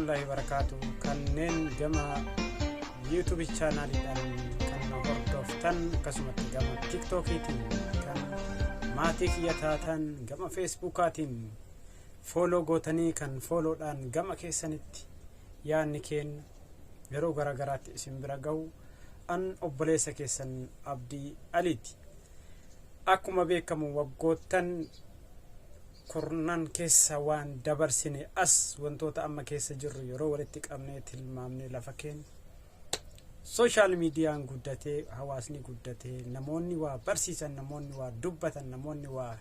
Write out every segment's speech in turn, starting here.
Warahmatullaahi wabarakaatu. Kanneen gama YouTube chaanaaliidhaan kan na hordoftan, akkasumatti gama TikTokiitiin kan maatii kiyya taatan, gama Facebookaatiin follow gootanii kan followdhaan gama keessanitti yaadni keenya yeroo garaagaraatti isin bira gahu, an obboleessa keessan Abdii Aliiti. Akkuma beekamu, waggoottan kurnan keessa waan dabarsine as wantoota amma keessa jirru yeroo walitti qabnee tilmaamnee lafa keenya, social mediaan guddatee, hawaasni guddatee, namoonni waa barsiisan, namoonni waa dubbatan, namoonni waa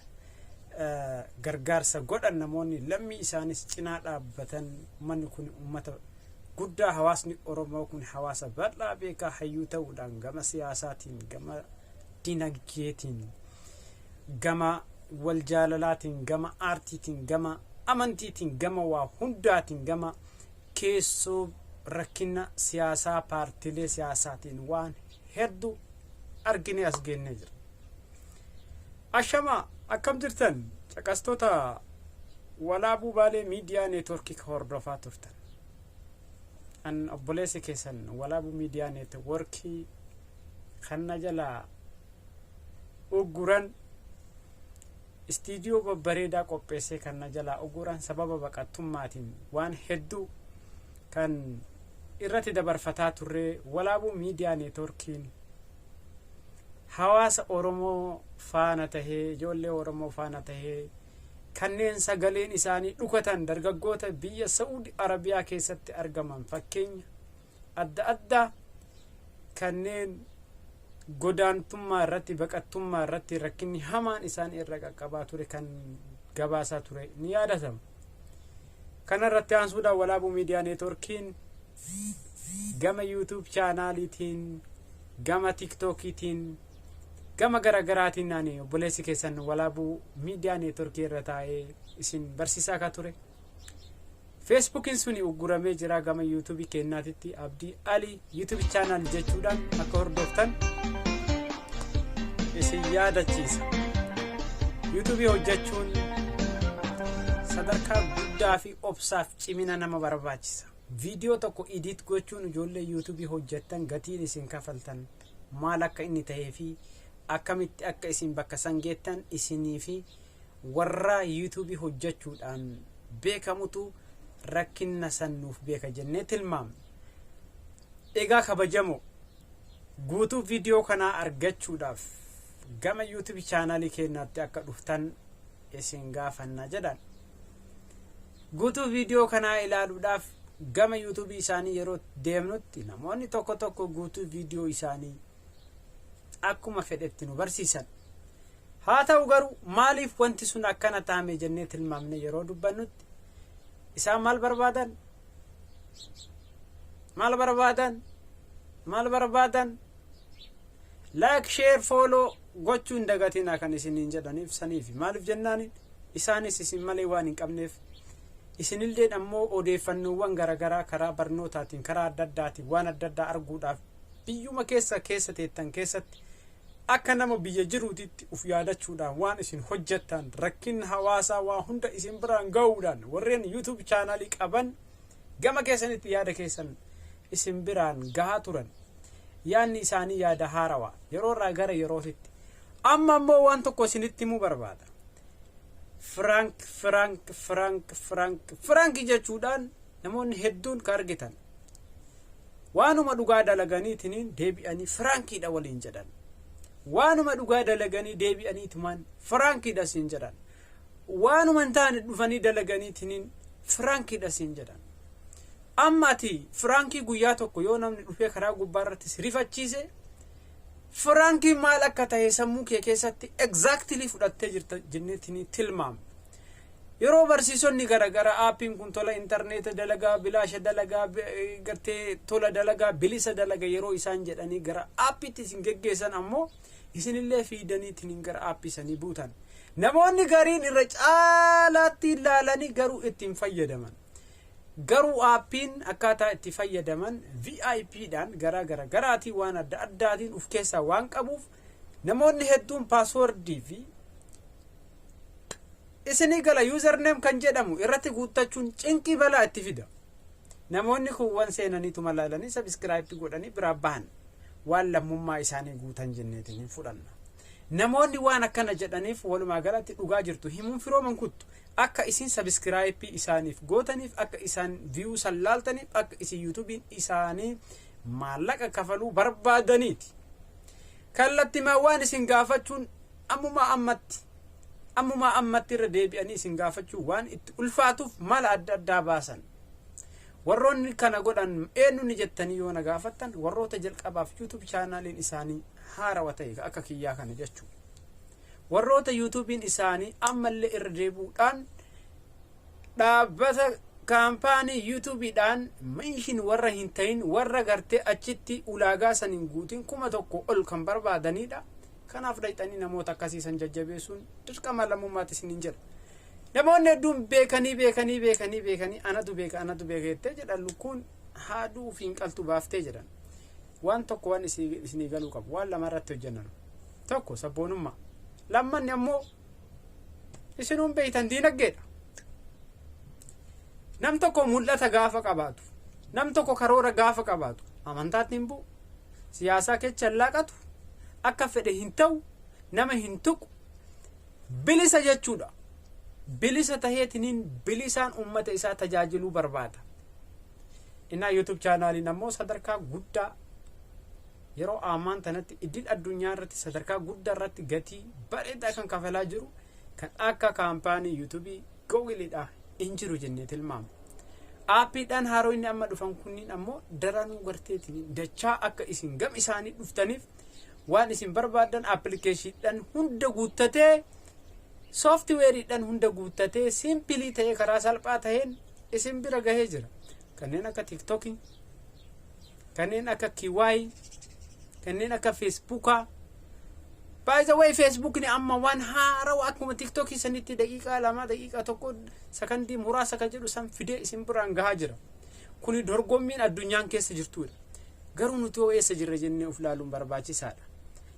gargaarsa godhan, namoonni lammii isaanis cinaa dhaabbatan, uummanni kun uummata guddaa, hawaasni Oromoo kun hawaasa bal'aa, beekaa, hayyuu ta'uudhaan gama siyaasaatiin, gama dinagdeetiin, gama wal jaalalaatiin, gama aartiitiin, gama amantiitiin, gama waa hundaatiin, gama keessoo rakkina siyaasaa paartiilee siyaasaatiin waan hedduu argine as geennee jira. Ashama, akkam jirtan, caqastoota Walaabuu Baalee Miidiyaa Neetworkii ka hordofaa turtan? An obboleessi keessan Walaabuu Miidiyaa Neetworkii kan na jalaa ugguran, istiidiyoo babbareedaa qopheessee kan na jalaa ugguran, sababa baqattummaatiin waan hedduu kan irratti dabarfataa turre, Walaabuu Miidiyaa Neetworkiin hawaasa Oromoo faana tahee, ijoollee Oromoo faana tahee, kanneen sagaleen isaanii dhukatan, dargaggoota biyya Saudi Arabiyaa keessatti argaman, fakkeenya adda addaa kanneen godaantummaa irratti, baqattummaa irratti rakkinni hamaan isaan irra qaqqabaa ture kan gabaasaa ture ni yaadatama. Kana irratti aansuudhaan Walaabuu Miidiyaa Neetworkiin gama YouTube chaanaaliitiin, gama TikTokiitiin, gama garaagaraatiin ani obboleessi keessan Walaabuu Miidiyaa Neetworkii irra taa'ee isin barsiisaa akka ture. Feesbuukiin suni ugguramee jira. Gama YouTubeii kennaatitti Abdii Ali YouTube channel jechuudhaan akka hordoftan isin yaadachiisa. YouTubeii hojjechuun sadarkaa guddaa fi obsaaf cimina nama barbaachisa. Viidiyoo tokko edit gochuun, ijoollee YouTubeii hojjettan, gatiin isin kafaltan maal akka inni ta'ee fi akkamitti akka isin bakka san geettan isinii fi warra YouTubeii hojjechuudhaan beekamutu rakkinna san nuuf beeka jennee tilmaamna. Egaa kabajamoo, guutuu viidiyoo kanaa argachuudhaaf gama YouTube chaanaalii keenyaatti akka dhuftan isin gaafanna jedhan. Guutuu viidiyoo kanaa ilaaluudhaaf gama YouTubeii isaanii yeroo deemnutti, namoonni tokko tokko guutuu viidiyoo isaanii akkuma fedhetti nu barsiisan. Haa ta'u garuu, maaliif wanti sun akkana taame jennee tilmaamne yeroo dubbannutti, isaan maal barbaadan? Maal barbaadan? Maal barbaadan? Like, share, follow gochuu hin dagatinaa kan isiniin jedhaniif saniif. Maaliif jennaani, isaanis isin malee waan hin qabneef, isinilleen ammoo odeeffannoowwan garaagaraa karaa barnootaatiin, karaa adda addaatiin, waan adda addaa arguudhaaf biyyuma keessa keessa teettan keessatti akka nama biyya jiruutitti uf yaadachuudhaan, waan isin hojjettan, rakkin hawaasaa waa hunda isin biraan gahuudhaan, warreen YouTube chaanaalii qaban gama keessanitti yaada keessan isin biraan gahaa turan. Yaadni isaanii yaada haarawaa yeroo irraa gara yerootitti. Amma ammoo waan tokko isinitti himuu barbaada. Prank, prank, prank, prank, prank jechuudhaan namoonni hedduun ka argitan waanuma dhugaa dalaganiitiniin deebi'anii prankiidha waliin jedhan. Waanuma dhugaa dalaganii deebi'aniitumaan prankiidha siin jedhan. Waanuma hin taane dhufanii dalaganiitiniin prankiidha siin jedhan. Amma ati prankii guyyaa tokko yoo namni dhufee karaa gubbaa irratti si rifachiise, prankiin maal akka ta'e sammuu kee keessatti exactly fudhattee jirta jenneetiin tilmaamna. Yeroo barsiisonni garaagaraa aappiin kun tola intarneeta dalagaa, bilaasha dalagaa, gartee tola dalagaa, bilisa dalaga yeroo isaan jedhanii gara aappiitti isin geggeessan, ammoo isinillee fiidaniitiin gara aappii sanii buutan. Namoonni gariin irra caalaatti ilaalanii garuu ittiin fayyadaman. Garuu aappiin akkaataa itti fayyadaman VIPdhaan garaa gara garaatiin waan adda addaatiin of keessaa waan qabuuf, namoonni hedduun passwordii fi isinii gala username kan jedhamu irratti guuttachuun cinqii balaa itti fida. Namoonni kuuwwan seenaniituma laalanii subscribe godhanii biraa bahan, waan lammummaa isaanii guutan jenneetiin hin fudhanna. Namoonni waan akkana jedhaniif, walumaa galatti dhugaa jirtu himuun firooman kuttu, akka isin subscribe isaaniif gootaniif, akka isaan view san laaltaniif, akka isin YouTubeiin isaanii maallaqa kafaluu barbaadaniiti. Kallattimaa waan isin gaafachuun ammumaa ammatti irra deebi'anii isin gaafachuu waan itti ulfaatuuf mala adda addaa baasan. Warroonni kana godhan eenyu ni jettanii yoo na gaafattan, warroota jalqabaaf YouTube channeliin isaanii haarawa ta'e akka kiyyaa kana jechuudha. Warroota YouTubeiin isaanii ammallee irra deebi'uudhaan dhaabbata kaampaanii YouTubeiidhaan mention warra hin ta'in, warra gartee achitti ulaagaa san hin guutin, 1000 ol kan barbaadanidha. Kanaaf dhayxanii namoota akkasiisan jajjabeessuun dirqama lammummaatti isiniin jedha. Namoonni hedduun beekanii beekanii beekanii beekanii, anatu beeka, anatu beeka jettee jedhan, lukkuun haaduu fi hin qaltu baaftee jedhan. Waan tokko waan isinii galuu qabu, waan lama irratti hojjennan. Tokko sabboonummaa. Lammanni ammoo isinuun beeytan diinagdeedha. Nam tokko mul'ata gaafa qabaatu, nam tokko karoora gaafa qabaatu, amantaatti hin bu'u, siyaasaa keessa hin laaqatu, akka fedhe hin ta'u, nama hin tuqu, bilisa jechuudha. Bilisa taheetiniin bilisaan uummata isaa tajaajiluu barbaada. Innaa YouTube channeliin ammoo sadarkaa guddaa yeroo ammaan tanatti idil addunyaa irratti sadarkaa guddaa irratti gatii bareedaa kan kafalaa jiru kan akka kaampaanii YouTubeii Googleiidha hin jiru jennee tilmaama. Appiidhaan haaroo inni amma dhufan kunniin ammoo daranuu garteetiin dachaa akka isin gam isaanii dhuftaniif, waan isin barbaadan applicationiidhaan hunda guuttatee, softwareiidhaan hunda guuttatee, simple ta'ee karaa salphaa ta'een isin bira gahee jira. Kanneen akka TikTokii, kanneen akka Kwai, kanneen akka Facebookaa. By the way, Facebookni amma waan haarawaa akkuma TikTokii sanitti daqiiqaa 2, daqiiqaa 1, sakandii muraasa kan jedhu san fidee isin biraan gahaa jira. Kuni dorgommiin addunyaan keessa jirtudha. Garuu nuti hoo eessa jirra jennee of ilaaluun barbaachisaadha.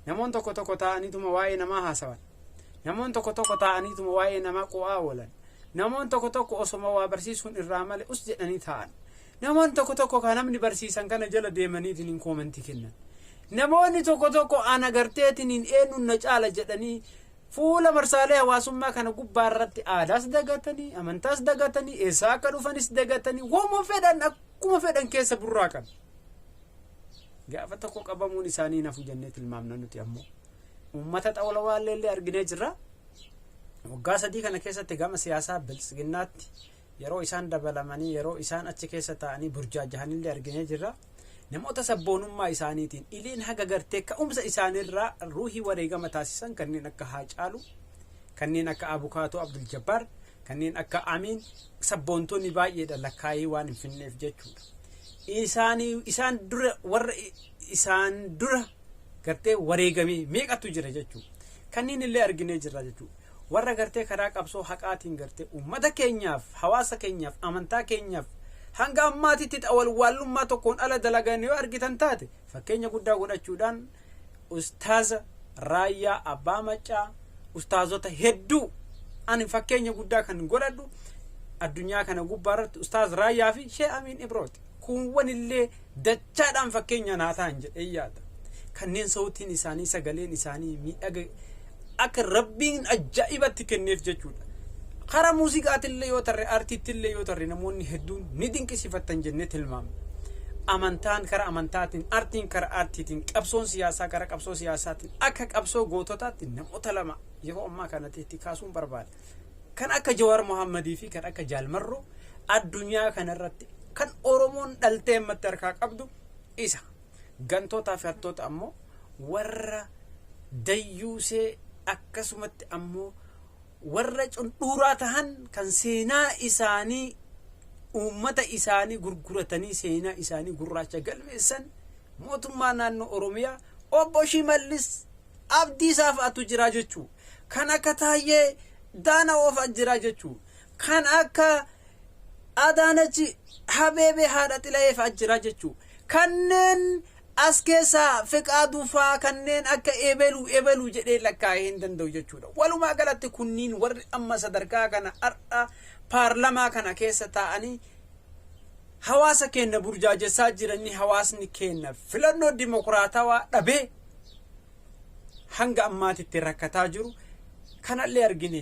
Namoonni tokko tokko taa'aniituma waa'ee namaa haasawan. Namoonni tokko tokko taa'aniituma waa'ee namaa qo'aa oolan. Namoonni tokko tokko osoma waa barsiisuun irraa malee us jedhanii taa'an. Namoonni tokko tokko kan namni barsiisan kana jala deemaniitiin comment kennan. Namoonni tokko tokko ana garteetiin eenyuun na caala jedhanii fuula marsaalee hawaasummaa kana gubbaa irratti aadaas dagatanii, amantaas dagatanii, eessaa akka dhufanis dagatanii, woma fedhan akkuma fedhan keessa burraaqan. Gaafa tokko qabamuun isaanii nafu jennee tilmaamna nuti ammoo. Uummata xawlawaallee illee arginee jirra. Waggaa 3 kana keessatti gama siyaasaa biltsiginnaatti yeroo isaan dabalamanii, yeroo isaan achi keessa taa'anii burjaajahanillee arginee jirra. Namoota sabboonummaa isaaniitiin ileen haga gartee ka'umsa isaaniirraa ruuhii wareegama taasisan, kanneen akka Haacaaluu, kanneen akka Abukaatoo Abdul Jabbaar, kanneen akka Amiin, sabboontonni baay'eedha, lakkaa'ee waan hin finneef jechuudha. Isaanii isaan dura, warra isaan dura gartee wareegamee meeqatu jira jechuudha. Kanneen illee arginee jirra jechuudha. Warra gartee karaa qabsoo haqaatiin gartee uummata keenyaaf, hawaasa keenyaaf, amantaa keenyaaf hanga ammaatitti xawalwaallummaa tokkoon ala dalagan yoo argitan taate, fakkeenya guddaa godhachuudhaan ustaaza Raayyaa Abbaa Maccaa, ustaazota hedduu ani fakkeenya guddaa kan godhadhu addunyaa kana gubbaa irratti ustaaz Raayyaa fi Shee Amiin Ibrooti. Kuuwwan illee dachaadhaan fakkeenya naa ta'an jedhee yaada. Kanneen sautiin isaanii, sagaleen isaanii miidhaga akka rabbiin ajaa'ibatti kenneef jechuudha. Karaa muuziqaatillee yoo tarre, aartiittillee yoo tarre, namoonni hedduun ni dinqisiifattan jennee tilmaamna. Amantaan karaa amantaatiin, aartiin karaa aartiitiin, qabsoon siyaasaa karaa qabsoo siyaasaatiin akka qabsoo goototaatti namoota lama yeroo ammaa kanatti itti kaasuun barbaada. Kan akka Jawaar Mohammadii fi kan akka Jaalmarroo addunyaa kanarratti kan Oromoon dhaltee ammatti harkaa qabdu isa. Gantootaa fi hattoota ammoo warra dayyuusee, akkasumatti ammoo warra cundhuuraa tahan, kan seenaa isaanii uummata isaanii gurguratanii seenaa isaanii gurraacha galmeessan, mootummaa naannoo Oromiyaa obbo Shimallis Abdiisaa fa'atu jira jechuu. Kan akka Taayyee Daana'oo fa'a jira jechuu. Kan akka Adaanachi Habeebee haadha Xilayee fa'a jira jechuu. Kanneen as keessaa Fiqaaduu fa'aa, kanneen akka ebeluu ebeluu jedhee lakkaa'ee hin danda'u jechuudha. Walumaa galatti kunniin warri amma sadarkaa kana har'a paarlamaa kana keessa taa'anii Hawaasa keenya burjaajessaa jiranii, hawaasni keenya filannoo dimokiraatawaa dhabee hanga ammaatitti rakkataa jiru kanallee argine.